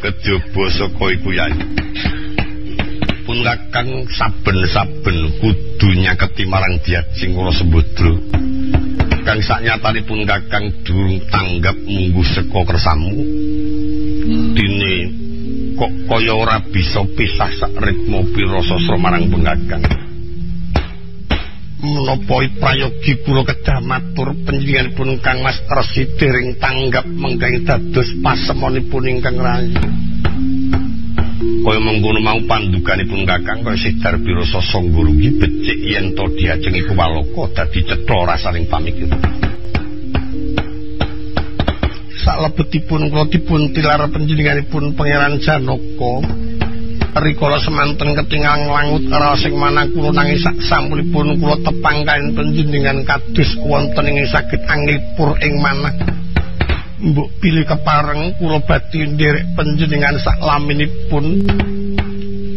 Kejaba saka iku Yai. Pun Kakang saben-saben kudu nyaketi marang Diajeng Wara Sembadra. Kang saknyatanipun Kakang durung tanggap mungguh seka kersamu. Dene kok kaya ora bisa pisah sak ritmo pirasasra marang pengakang. Menapa prayogi kula kedah matur panjenenganipun Kang Mas Resi dereng tanggap menggawe dados pasemonipun ingkang rayi. Kaya mengkono mau panduganipun Kakang kaya Sidar Birasa Sangga becik yen to diajeng iku waloka dadi cetha rasaning pamikir. Salebetipun kula dipun tilar panjenenganipun Pangeran Janaka. Rikala semanten ketingal nglangut raos ing manah kula nanging sak sampunipun kula tepang kaliyan panjenengan kados wonten ing saged anglipur ing manah. Mbok bilih kepareng kula badhe nderek panjenengan sak laminipun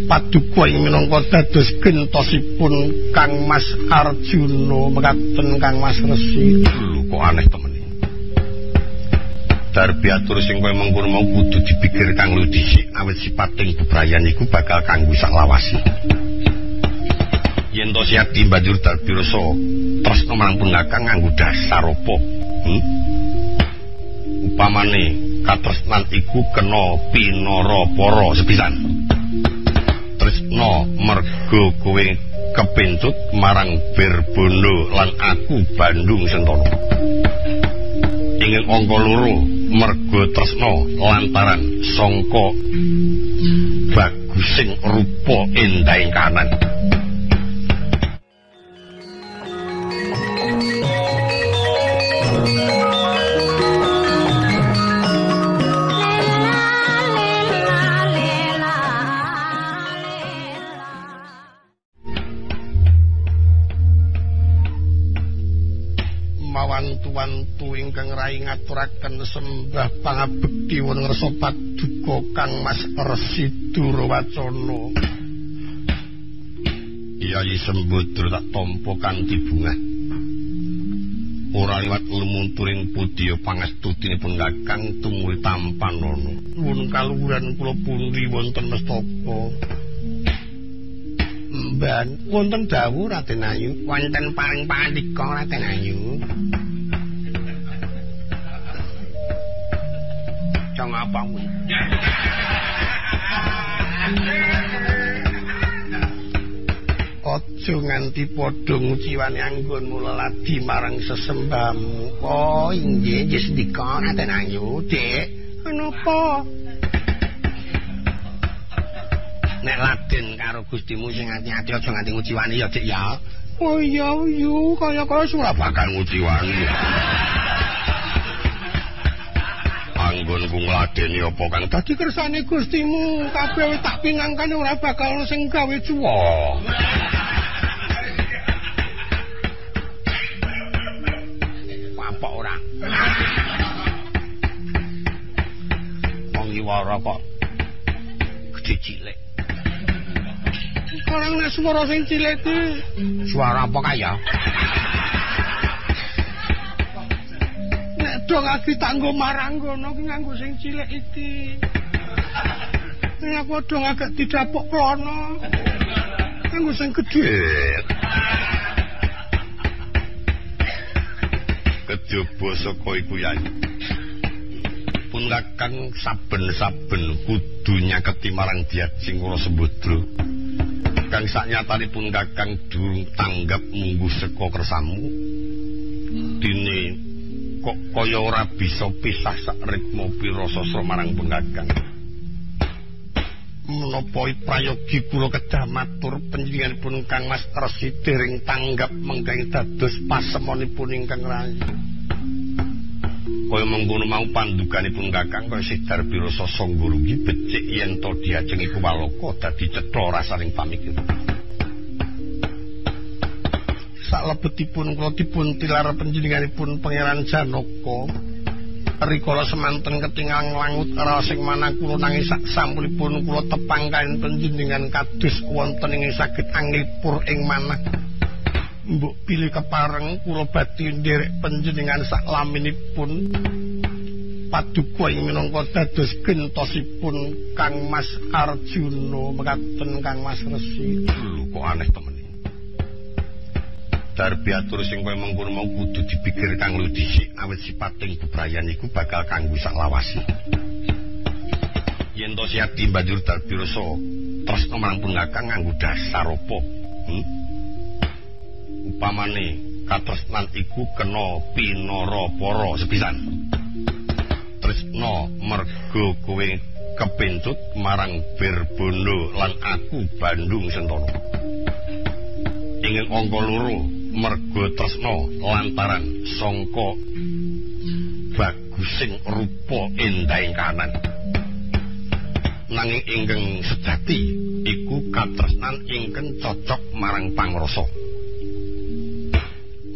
paduka ing minangka dados gentosipun Kang Mas Arjuna mekaten Kang Mas Resi. Lho kok aneh temen. Darbi atur sing kaya mengkono mau kudu dipikir kang luwih dhisik awit sipating bebrayan iku bakal kanggo saklawase. Yen to siati banjur Darbi rasa tresna marang pengakang nganggo dasar apa? Upamane katresnan iku kena pinara para sepisan. Tresna merga kowe kepencut marang Birbono lan aku Bandung Sentana. Ingin angka loro merga tresna lantaran sangka bagusing rupa endahing kanan. Wantu-wantu ingkang rai ngaturaken sembah pangabekti wonten ngarsa paduka Kang Mas Resi Durwacana. Yayi Sembadra tak tampa kanthi bungah. Ora liwat lumunturing pudya pangastutinipun Kakang tumuli tampanana. Nuwun kaluhuran kula pundi wonten mestaka. Mban wonten dawuh Raden Ayu, wonten paring pangandika Raden Ayu. Jang apa kuwi? Aja nganti padha nguciwani anggonmu leladi marang sesembahmu. Oh inggih, nggih sendika Raden Ayu, Dik. Kenapa? Nek laden karo Gustimu sing ati-ati aja nganti nguciwani ya, Dik ya. Oh iya, yu kaya-kaya ora bakal nguciwani. Anggonku ngladeni apa kang dadi kersane Gustimu kabeh wis tak pinangkane ora bakal ono sing gawe cuwa. Apa ora? Wong iwara kok gedhe cilik. Sekarang nek swara sing cilik iki suara apa kaya? Nek do ngagi tanggo marang ngono ki nganggo sing cilik iki. Nek aku do agak didapuk klono. Nganggo sing gedhe. Kejaba saka iku Yai. Pun Kakang saben-saben kudu nyaketi marang Diajeng Wara Sembadra. Kang saknyatanipun Kakang durung tanggap mungguh seka kersamu. Dene kok kaya ora bisa pisah sak ritmo pirasasra marang pengakang. Menapa prayogi kula kedah matur panjenenganipun Kang Mas Resi dereng tanggap menggawe dados pasemonipun ingkang rayi. Kaya mengkono mau panduganipun Kakang kaya Sidar Birasa Sangga becik yen to diajeng iku waloka dadi cetha rasaning pamikir. Salebetipun kula dipun tilar panjenenganipun Pangeran Janaka. Rikala semanten ketingal nglangut raos ing manah kula nanging sak sampunipun kula tepang kaliyan panjenengan kados wonten ing saged anglipur ing manah. Mbok bilih kepareng kula badhe nderek panjenengan sak laminipun Paduka ing minangka dados gentosipun Kang Mas Arjuna mekaten Kang Mas Resi. Lho kok aneh temen. Darbi atur sing kowe mengkono mau kudu dipikir kang lu dhisik awit sipating bebrayan iku bakal kanggo saklawase. Yen to siati banjur Darbi rasa tresna marang pun kakang nganggo dasar apa? Upamane katresnan iku kena pinara para sepisan. Tresna merga kowe kepencut marang Birbondo lan aku Bandung Sentana. Ingin angka loro merga tresna lantaran sangka bagusing rupa endahing kahanan. Nanging ingkang sejati iku katresnan ingkang cocok marang pangrasa.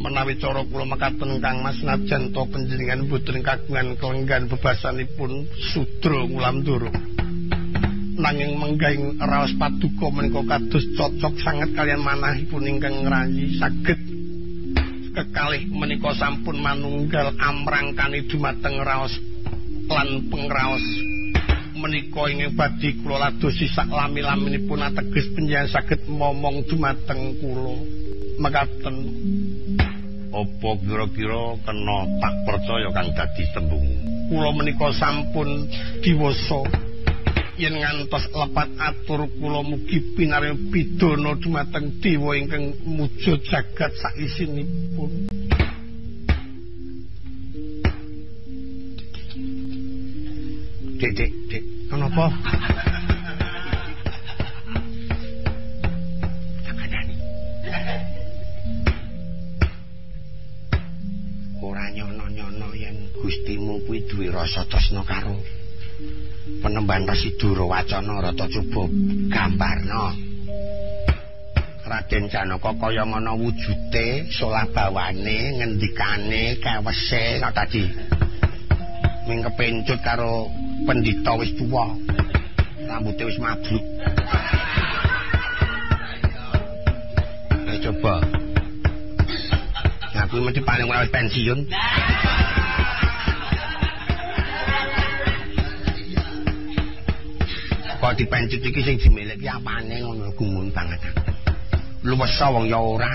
Menawi cara kula mekaten Kang Mas, najan to panjenengan boten kagungan kelenggan bebasanipun sudra Ngulamdara, nanging menggahing raos paduka menika kados cocok sanget kalian manahipun ingkang ngrayi saged kekalih menika sampun manunggal amrangkani dumateng raos lan pengraos menika ingkang badhe kula ladosi sak lami-laminipun ateges panjenengan saged momong dumateng kula mekaten. Apa kira-kira kena tak percaya kang dadi tembungmu? Kula menika sampun diwasa yen ngantos lepat atur kula mugi pinaringan pidana dumateng dewa ingkang muja jagat saisinipun. Dik, dik, dik, kenapa? Tak kandhani. Ora nyono-nyono yen Gustimu kuwi duwe rasa tresna karo penemban Resi Durwacana. Rata coba gambarno Raden Janaka kaya ngono wujude, solah bawane, ngendikane, kewese kok tadi ming kepencut karo pendhita wis tuwa, rambute wis mabluk. Ayo coba. Aku mesti paling ora wis pensiun. Kok dipencut iki sing dimiliki apane ngono, gumun banget aku. Luwes wong ya ora.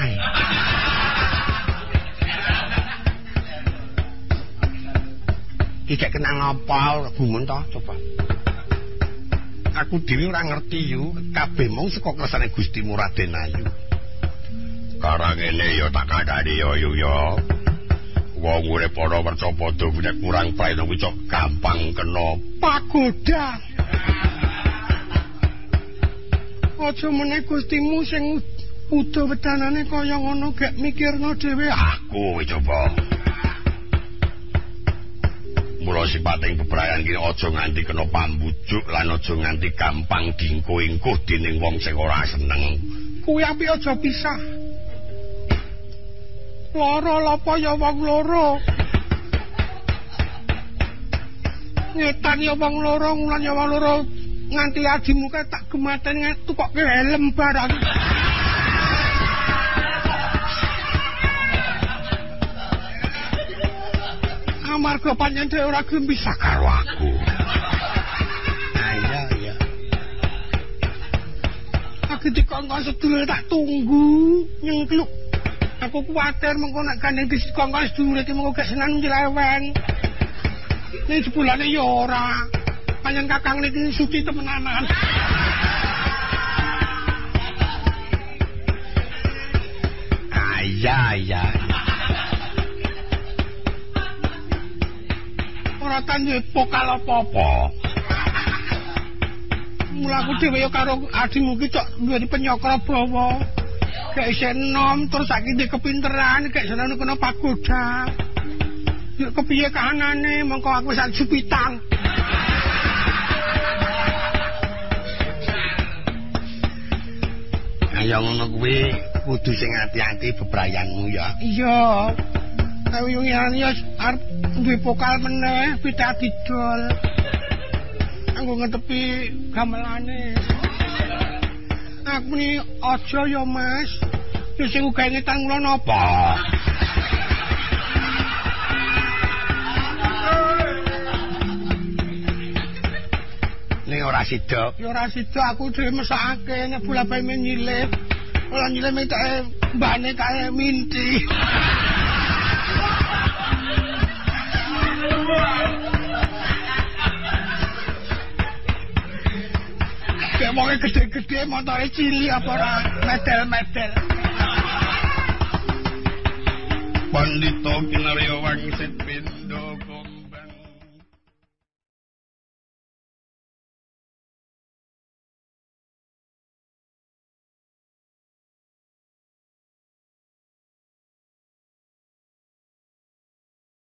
Iki gak kenang apa gumun to, coba. Aku dhewe ora ngerti yu, kabeh mung saka kersane Gustimu Raden Ayu. Karang ngene ya tak kandhani ya yu ya. Wong urip ana werca padha nek kurang praena kuwi cok gampang kena pagoda. Aja meneh Gustimu sing uda wedanane kaya ngono gak mikirno dhewe. Aku wis coba. Mula sipating bebrayan ki aja nganti kena pambujuk lan aja nganti gampang dingko-ingkuh dening wong sing ora seneng. Kuwi apik aja pisah. Loro lapa ya wong loro. Ngetan ya wong loro, ngulan ya wong loro. Nganti adimu kae tak gematen tukokke helm barang. Amarga pancen dhewe ora gelem pisah karo aku. Ayo ya. Aku dikongkon sedulur tak tunggu nyengkluk. Aku kuwatir mengko nek gandeng dikongkon sedulure iki mengko gak seneng nyeleweng. Ning jebulane ya ora. Pancen kakang niki suci temenanan. Iya iya. Ora tandhe pokal apa-apa. Mula aku dhewe ya karo adimu ki cok duweni penyokro bawa. Gak isih enom terus saiki ndek kepinteran, gak seneng kena pagoda. Yuk kepiye kahanane mongko aku sak jupitan. Ayo ngono kuwi kudu sing ati-ati bebrayanmu ya. Iya. Aku yo ya arep duwe pokal meneh pita didol. Anggo ngetepi gamelane. Aku ni aja ya Mas. Ya sing uga ngetan kula napa? Ning ora sida. Ya ora sida, aku dhewe mesakake nek bola-bali nyilih. Ora nyilih metake mbane kae minti. Kayak wonge gede-gede motore cilik apa ora medel-medel. Pandita kinarya wangsit pindha.